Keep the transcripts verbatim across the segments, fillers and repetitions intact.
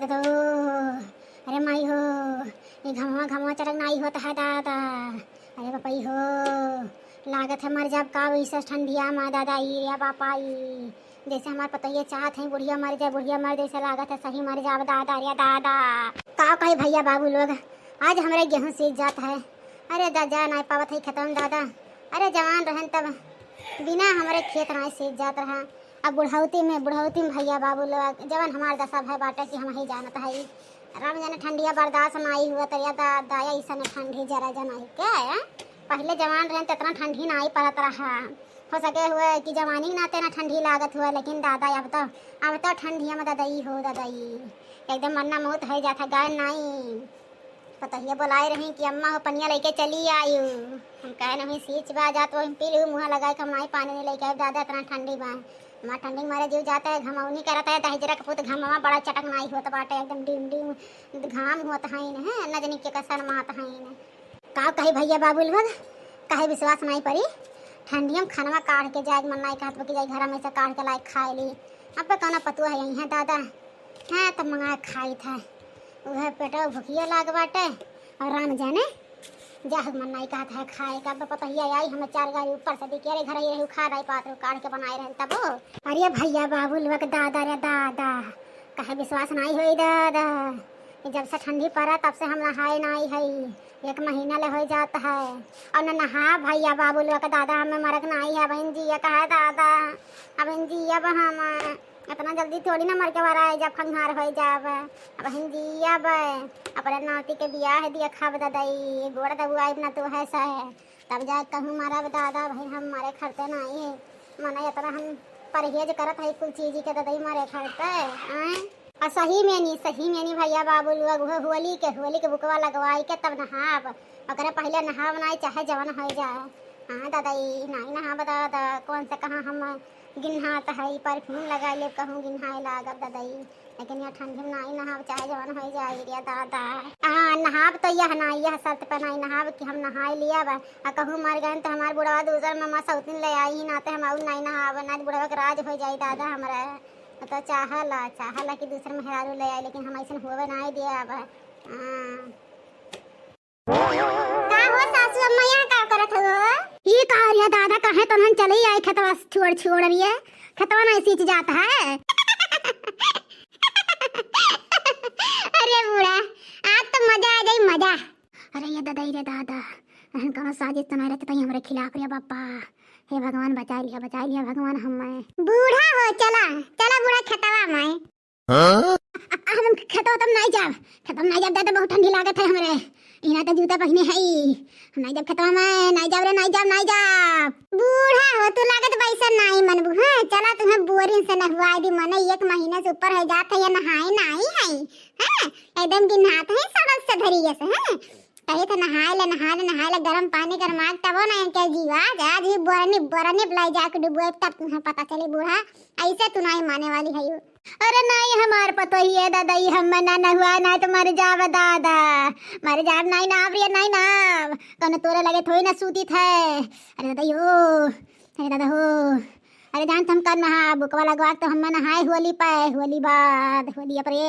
दो, अरे माई हो, ये घमवा घमवा चटक नाई होत है दादा। अरे बपई हो, लागत है मर जाब का वैसे ठंडिया मा दादा, ई रे बापा ई। जैसे हमार पतोहिया चाहत है बुढ़िया मर जाए, बुढ़िया मर जाए, ऐसे लागत है सही मर जाब दादा रे दादा। का कही भैया बाबू लोग, आज हमरे गेहूं सींच जात है। अरे दा, जा नाई पावत है खेतवा में दादा। अरे जवान रहन तब बिना हमरे खेत नाई सींच जात रहा। अब बुढ़ौती में, बुढ़ौती में भैया बाबू लोग, जवन हमार दशा भय बाटे कि हम ही जानत हई। राम जाने ठंडिया बर्दाश्त नाई हुआ, तरिया दा-, दाया ऐसन ठंडी जरा जनाई के, हैं? पहिले जवान रहन त इतना ठंडी नाई पड़त रहा। हो सके हुए कि जवानी के नाते ना ठंडी लागत हुआ, लेकिन दादा अब तो, अब तो ठंडिया में ददई हो ददई, एकदम मरना मौत हो जात है, गाय नाई। पतोहिया बोलाए रही कि अम्मा हो पनिया लेके चली आयु। हम कहे नहीं सींच बा जात वही पी लू, मुँह लगाए के हम नाई पानी नहीं लेके आए दादा, इतना ठंडी बा। हमार ठंडी के मारे जीव जाता है, घमौनी करत है, दहिजरा के पूत घमवा बड़ा चटक नाई होत बाटे, एकदम डिम डिम घाम होत है न, है न जनी के कसन मात है न। का कही भैया बाबू लोग, काहे विश्वास नाई परी, ठंडिया में खनवा काढ़ के जाए मन नाई कहत बा कि जाए घर में से काढ़ के लाए खाए ली। अब पे कौना पतुआ है यहीं है दादा, हाँ, तब मंगाए खाई था। उहे पेटवा भुखिया लाग बाटे, और राम जाने जाहु मन नाई कहत है खाए का। अब पतोहिया आई, हमें चार गाड़ी ऊपर से दिखे, अरे घर ही रही, खा रही पात काढ़ के बनाए रहे तबो। अरे भैया बाबू लोग, दादा रे दादा, कहे विश्वास नाई होई दादा। ये जब से ठंडी पड़ा तब से हम नहाए नाई हई, एक महीना ले हो जात है। और न नहा भैया बाबू लोग, दादा हमें मरक नाई है, बहन जी ये कहा दादा, अब बहन जी अब हम इतना जल्दी थोड़ी ना मर के वराए जाब, खंगार होई जाब। अब हम जियब, अपने नाती के बियाह दिया खाब ददई, गोड़ दबुआइब ना तू है सहे, तब जाए कहूँ मरब दादा। भाई हम मरे खरते नाई, मने इतना हम परहेज करत है कुल चीज के ददई मरे खरते, आय। और सही में नी, सही में नी भैया बाबू लोग, वो होली के, होली के बुकवा लगवाई के तब नहाब, ओकरे पहले नहाब नाई चाहे जवन हो जाए। हाँ ददई, नाई नहाब दादा, कौन से कहाँ हम गिन्हात हई, परफ्यूम लगाइ लेब, कहूँ गिन्हाए लागब ददई। लेकिन यह ठंडी में नाई नहाब, चाहे जवन होइ जाए रे दादा। हाँ, नहाब तो यह ना, यह शर्त पे नाई नहाब कि हम नहाए लियब, आ कहूँ मर गए तो हमार बुढ़वा दूसर में मसौतिन ले आई, नाते हम और नाई नहाब, ना बुढ़वा के राज होइ जाई दादा हमरा। तो चाहला, चाहला कि दूसर मेहरारू ले आई, लेकिन हम ऐसन होवे नाई दियब। हाँ। का हो सासू अम्मा, यहाँ का करत हो? ई का रे दादा, काहे तोहन चले आए खेतवा छोड़ छोड़ रे? खेतवा नहीं सींच जात है। अरे बूढ़ा, आज तो मजा आ जाई, मजा। अरे ये ददई रे दादा, एहन कौनो साजिश तो नहीं रहते तई हमरे खिलाफ रे बापा। हे भगवान, बचाइ लिया, बचाइ लिया भगवान हमें। बूढ़ा हो, चला, चला बूढ़ा खेतवा में। हाँ? अ-, अ-, हम खेतवा तब नाई जाब, खेतवा में नाई जाब दादा, बहुत ठंडी लागत है हमरे। इना तो जूता पहिने है, हम नाई जाब खेतवा में, नाई जाब रे, नाई जाब, नाई जाब। बूढ़ा हो तू, लागत बैसन नाई मनबू, हाँ? चला तुम्हें बोरिन से नहवाए दी, मने एक महीने से ऊपर हो जात है, ये नहाए नाई है, हाँ? एकदम गिन्हात है सड़क से धरी जैसे, हाँ? कहे थे नहाए ले, नहाए ले, नहाए ले, गरम पानी गरमाए, तबो ना इनके जीवा, आज, आज ही बोरनी, बोरनी बुलाई जाके डुबोए, तब तुम्हें पता चली बूढ़ा, ऐसे तू नाई माने वाली है यू। अरे नाई हमार पतोहिए दादा, ई हम ना नहुआ, नाई तो मर जाब दादा, मर जाब, नाई नहाब रे, नाई नहाब, कौनो तोरे लगे थोड़ी ना सूती थे। अरे दादा यो, अरे दादा हो, अरे जान तुम कर नहा, बुकवा लगवा तो हम नहाए होली पे, होली बाद, होली अपरे।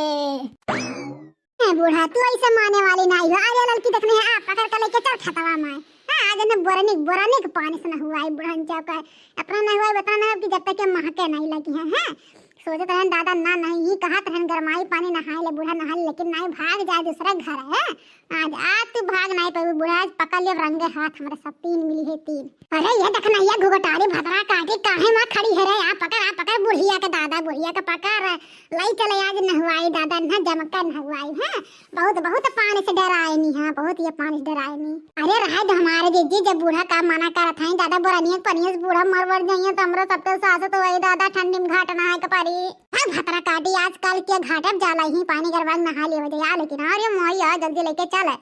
ए बूढ़ा, तू ऐसे माने वाली नाई हो। अरे ललकी देखने है, आ पकड़ के लेके चल खेतवा में। हाँ, आज ने बोरनी, बोरनी के पानी से नहुआई बुढ़न चौका है। अपना नहुआई बता ना कि जब तक के महके नहीं लगी है, हैं? सोचत रहन दादा ना नहीं, ही कहत रहन गरमाई पानी नहाए ले बूढ़ा नहा ले, लेकिन नहीं भाग जाए दूसरा घर है। आज, आज तू भाग नहीं पाबू बूढ़ा, आज पकड़ लियो रंगे हाथ, हमारे सब तीन मिली है तीन। अरे ये देखना, ये घुघटारी भदरा काटी काहे माँ खड़ी है रे? आ पकड़, आ पकड़ बुढ़िया के दादा, बुढ़िया के पकड़। लाई चले आज नहवाई दादा, न जमकर नहवाई है। बहुत, बहुत पानी से डराए नी है, बहुत ये पानी से डराए नी। अरे रहे दो हमारे जीजी, जब बूढ़ा का मना करत है दादा, बोरनिया के पनिया से बूढ़ा मर वर जाइए तो हमरा सबके सास तो वही दादा ठंडी में घाट नहाए के पड़ी। हाँ भतरा काटी, आजकल के घाट अब जाला ही पानी गरबा नहा लेवे जाए, लेकिन अरे मोया जल्दी लेके चल।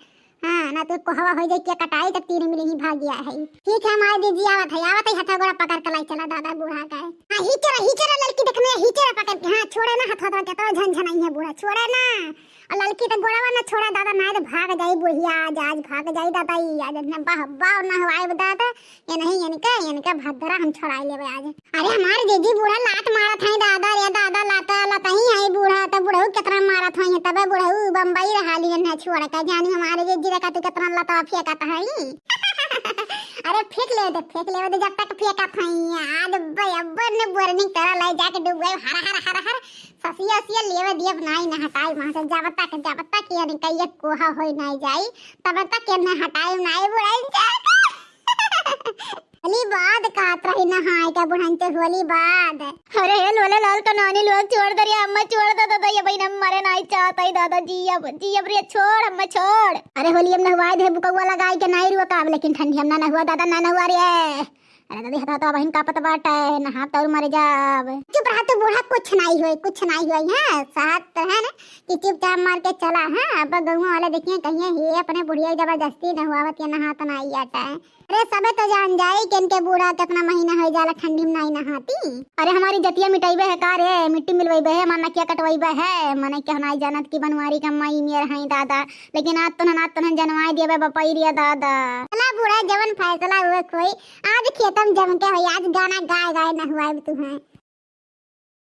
हाँ, ना तो कोहवा हो जाए, क्या कटाई, तब तीन मिली ही भाग गया है। ठीक है, हमारे दीदी आवत है, आवत है, हथा गोड़ा पकड़ के लाई चला दादा बूढ़ा का है। हाँ, ही चला, ही चला ललकी देखने, ही चला पकड़ के, हाँ, छोड़े ना हथा, हथा, कितना झन झनाई है बूढ़ा, छोड़े ना। और ललकी तो गोड़वा ना छोड़ा दादा, ना तो भाग जाई बुढ़िया, आज, आज भाग जाई दादा, ई आज इतना बहब्बा और ना हवाई दादा, ये नहीं, इनका, इनका भद्रा हम छोड़ाई लेवे आज। अरे हमारे जीजी बूढ़ा लात मारत है दादा, रे दादा, लाता, लाता ही है बूढ़ा, तो बूढ़ा कितना मारत है, बुढ़ऊ बम्बई रहा लियन है छोड़ के, जानी हमारे जे जीरा का तू कितना लता फेंकत है। अरे फेंक लेवे दे, फेंक लेवे दे, जब तक फेंकत है। आज अब्बे, अब्बे ने बोरनी तरह ले जाके डूब गए, हर, हर, हर, हर। ससिया, ससिया लेवे दिए, अब नाई न हटाई वहाँ से, जब तक, जब तक ये नहीं कहिए कोहा होई नाई जाई, तब तक ये न हटाई नाई बुढ़ाई जाके। होली बाद कहत रही नहाए के बुढ़न से, होली बाद। अरे हे लोले लाल का नानी लोग छोड़ दे रे, अम्मा छोड़ दे दादा, ये बहिन हम मरे नाई चाहत है दादा, जी अब, जी अब रे छोड़, अम्मा छोड़। अरे होली हम नहवाए दे बुकौआ लगाई के नाई रुआ काब, लेकिन ठंडी हम ना नहुआ दादा, ना नहुआ रे। अरे दादी हथा तो बहिन कापत बाटे, नहाब तो और मरे जाब। चुप रहा तू बूढ़ा, कुछ नाई होई, कुछ नाई होई, हाँ, सहत तो है ना कि चुपचाप मार के चला, हाँ, अब गौवा वाले देखिए कहिए हे अपने बुढ़िया जबरदस्ती नहुआवत या नहात नाई आटे। अरे सबे तो जान जाई कि इनके बूढ़ा कितना महीना हो जाला ठंडी में नाई नहाती। अरे हमारी जतिया मिटाइबे है का रे, मिट्टी मिलवाइबे है, हमार नकिया कटवाइबे है, मने के नाई जानत की बनवारी का माई मेर हैं दादा, लेकिन आज तो ना, आज तो ना जनवाई दिया बे बपाई रिया दादा। चला बूढ़ा जवन फैसला हुए कोई, आज खेतम जम के होई, आज गाना गाए गाए नहुआए तू हैं।